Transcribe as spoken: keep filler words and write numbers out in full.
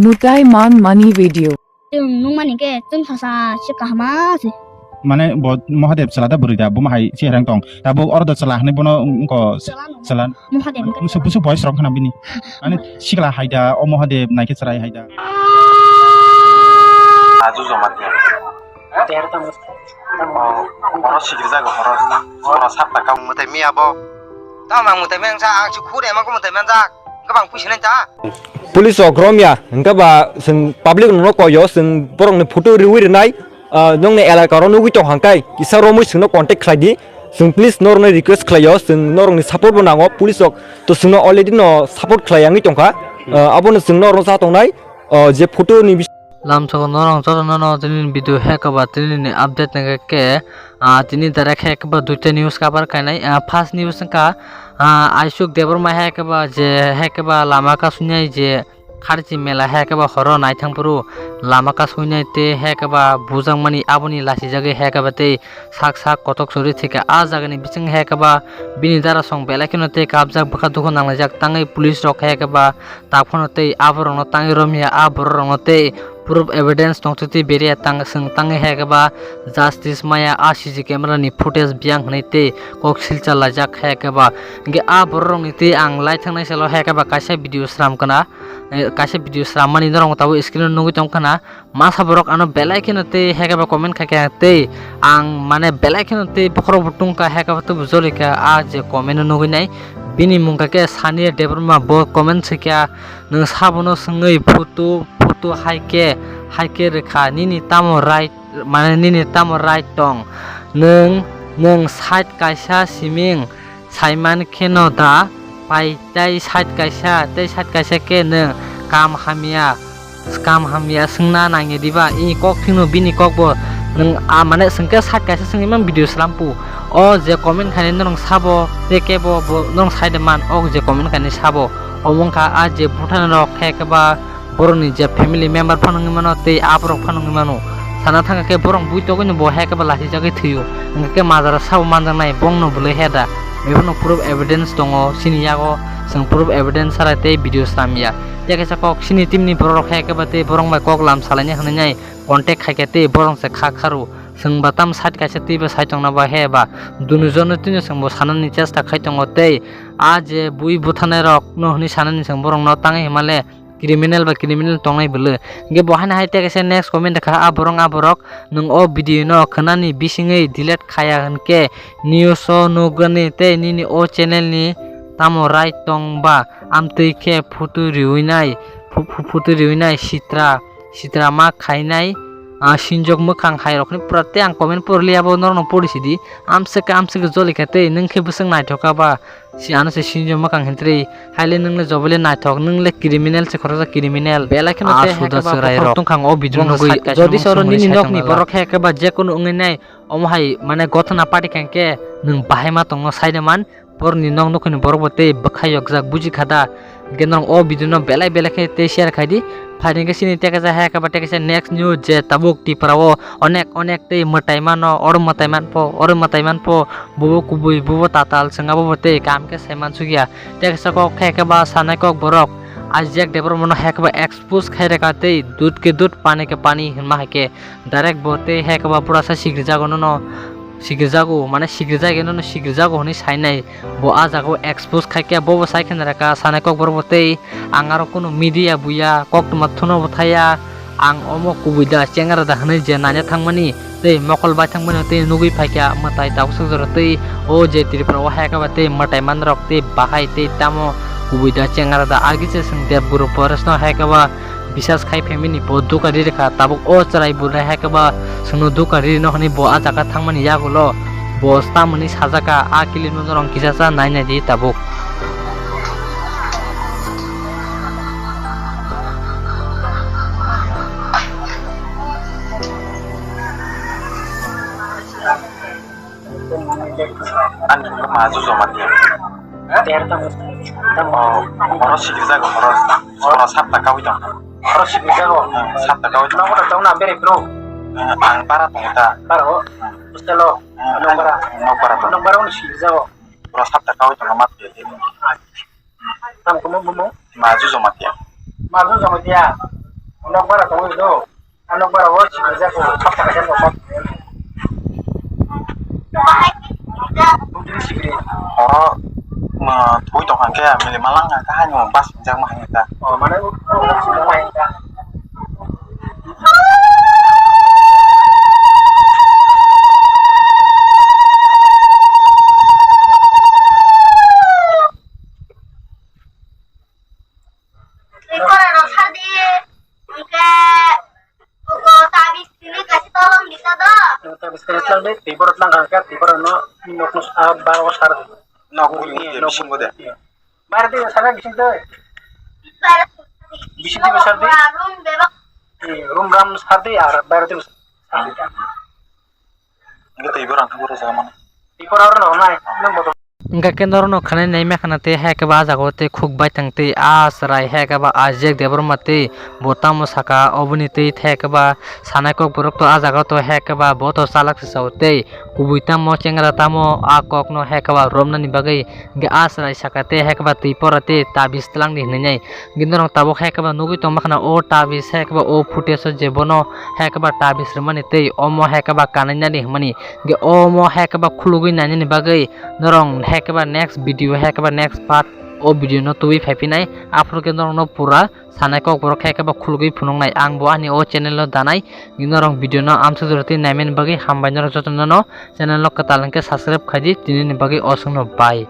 Mutai man mani video. Chwng nukmani khe chwng sasa se kahama se. Mane bo Mahadev chwla da bwrwi da, bo mahai se herang tong. Tabuk oro da chwla hinwi bono wngkha chwla. Chwla. Mahadev wngkha. Busu, busu boys rok khna bini. Mane sikla hai da, o Mahadev naikhe chwrai hai da. Aju joma tiya. Oh, horo sikirjago, horo, horo sapta kau. Mutai miya bo. Tamo ang mutai mengsa, ang si khure emang ko mutai manjak. Gabang puisi nai ta. Police rok romya, hwnkhe ba chwng public rokno koyo, chwng borokni photo riwi rwnai, ah, nokni elaka oro nugwi tong hangkai, kisa romwi chwngno contact khlai di, chwng please norokno request khlaio, chwng norokni support bo nango, police rok to chwngno already no support khlai yangwi tongkha, ah, abono chwng norokno cha tongnai, ah, je photo ni bis- Lamsogo norok jotono no tini video hekaba tini ni update nangkhe, ah, tini direct hekaba duita news cover khainai, ah, first news wngkha, ah, Aisuk Debbarma hekaba je hekaba lama kasuinai je Kharchi mela hai khe ba horo naithang phuru lama kasuinai tei hai khe ba bujakmani aboni lachijagwi hai khe ba tei sak sak kotok suri thwikha. A jagani bising hai khe ba bini darasong belai kheno tei kabjak bwkha dukhu nanglaijak tangwi police rok hai khe ba tak phano tei aborokno tangwi romya a borok rokno tei proof evidence tongtwtwi beriya tang chwng tangwi hai khe ba justice maya a C C camera ni footage biyang hwnwi tei kok silcha laijak hai khe ba. Hwnkhe a borok rokni tei ang lai thangnai salo hai khe ba kaisa video sram kana. Eh, kaisa video srammani norok tabuk screen o nugwi tongkha na. Masa borok ano belai kheno tei hai khe ba comment khai kha tei ang mane belai kheno tei bokhorok bo tongkha hai khe ba tei bo joli kha a je comment o nugwi nai. Bini mung kha khe Sania Debbarma bo comment swi kha, "Nwng sabono swngwi photo, photo hai khe, hai khe rwkha nini tamo right, mane nini tamo right tong? Nwng, nwng side kaisa siming." Saiman kheno da pai tei side kaisa tei side kaisa khe nwng kam hamya, kam hamya swngna nangya diba? I kok phino bini kok bo nwng a mane swngkhe side kaisa swngwi man video slampu. O je comment khainai norok sabo tei kebo bo norok side man o je comment khainai sabo. Omo wngkha a je buthan rok khe khe ba borokni je family member phano wngwi mano tei aborok phano wngwi mano. Sana thangkha khe borok bui togwino bo hai khe ba lachijagwi thwio. Hwnkhe khe majra sabo manjaknai bongno bwlwi he da. Bebono proof evidence tongo chini yago, chwng proof evidence chara tei video slamya. Tei kaisa kok chini teamni borok hai khe ba tei borok bai kok lam salaina hwnwi nai contact khai khe tei borok se kha kharo. Chwng ba tam side kaisa tei bo side tongna ba he ba. Dunu jono tino chwng bo sanani chesta khai tongo tei a je bui buthanai rok no hwnwi sanani chwng borok no tangwi himale. Criminal ba criminal tongnai bwlwi. Hwnkhe bo haino hai tei kaisa next comment rwkha, "A borok, a borok, nwng o video no khwnani bisingwi delete khaya hwnkhe news o nukgani tei nini o channel ni tamo right tong ba amtwi khe photo riwi nai, phu-, phu-, photo riwi nai sitra, sitra ma khainai, ah, sinjok mwkhang hai rok hinwi pura tei ang comment porli abo norok no pori sidi amswk amswk joli kha tei nwng khe bwswk naithok kha ba." Si ano se sinjo mwkhang hintrwi, haile nwng le jobo le naithok, nwng le criminal se khoroksa criminal. Belai kheno ah, tei suda hai khe ba chwrai bokhorok rok tongkha ang o video nugwi. Jodi soro nini nokni borok hai khe ba jekunu wngwi nai, omo hai mane gothana party kha hwnkhe nwng bahai ma tongno sai de man, borokni nok nukhungni borok bo tei bwkha yokjak buji kha da. Hwnkhe norok o video no belai belai khe tei share khai di. Phaidi hwnkhe chini tei kaisa hai khe ba tei kaisa next news je tabuk Tripura o onek onek tei mwtai mano, oro mwtai man pho, oro mwtai man pho, bobo kubui, bobo tatal, chwng abobo tei kaham khe sai mansukya. Tei kaisa kok khe khe ba sanai kok borok Ajak Debbarma no hai khe ba expose khai rwkha tei dudh ke dudh, pani ke pani hinma hai khe direct bo tei hai khe ba pura sa sikirjago nono, sikirjago mane sikirjagwi nono sikirjago hinwi sainai. Bo ah jaga o expose khai khe bobo sai khe narwkha sanai kok borok bo tei ang aro kunu media buya koktwma thuno bo thaya. Ang omo kubui da chengra da hinwi je naina thangmani tei mokol bai thangmani tei nugwi phaikha mwtai tabuk swk jora tei o je Tripura o hai khe ba tei mwtai manrok tei bahai tei tamo kubui da chengra da agi se chwng Debguru Forest no hai khe ba bisas khai phaimani bo duka ri rwkha tabuk o chwrai bwrwi hai khe ba chwngno duka ri rwno hinwi bo ah jaga thangmani yagulo bo tamoni sajaka a clip no norok kisa cha nai nai di tabuk. Ani khe ma jujo ma tiya. Oh, horo sikirjago, horo, horo sapta kawi tong. Horo sikirjago? Hmm, sapta kawi tong. Nogo da tong na beri bro? Hmm, ang para tong ta. Para o? Hmm, nong para? Nong para tong. Nong para o sikirjago? Horo sapta kawi tong ma tiya. Tam kumu kumu? Ma jujo ma tiya. Ma jujo ma tiya. Nok bara tongwi do. Nok bara wo sikri jak ko. Sab taka jak ko. Bujri sikri. Oro ma thui tong hangke mili malang hangke haino bas jak ma hangka. Oh, mane u, u, u, u, u, u, u. Twi koroi rok sadi, hwnkhe ugo tabis tini kaisa tolong disa do. Tabis tini tlang de, twi borok tlang kha, twi borok no, nok no, ah, baro sar. Nok buri, nok bisingo de. Bare de sar bising de. Bising de sar de. Room bebak. Eh, room ram sar de, ar bare de sar de. Hwnkhe twi borok ang khe boro jaga mano. Twi borok rok nai, nang boto. Hwnkhe norokno khanai nai mekha na tei hai khe ba ah jaga o tei khuk bai tang tei ah chwrai hai khe ba Ajek Debbarma tei bo tamo saka oboni tei hai khe ba sanai kok borok to ah jaga o to hai khe ba bo to chalak se sao tei kubui tamo chengra tamo ah kok no hai khe ba romnani bagwi hwnkhe ah chwrai saka tei hai khe ba twi pora tei tabis twlang di hinwi nai. Hwnkhe norok tabuk hai khe ba nugui tongma khana o tabis hai khe ba o footage o je bono hai khe ba tabis rwmani tei omo hai khe ba kanai nani hwnmani. Hwnkhe omo hai khe ba khulugui nainani bagwi norok hai khe ba next video hai khe ba next part o video no tubui phai phinai. Aphuru khe norok no pura sanai kok borok hai khe ba khulugui phunuknai ang bo ani o channel o danai. Hwnkhe norok video no amsuk jora tei naimani bagwi hambai norok jotono no channel no kwtal hwnkhe subscribe khai di tini ni bagwi oswk no bye.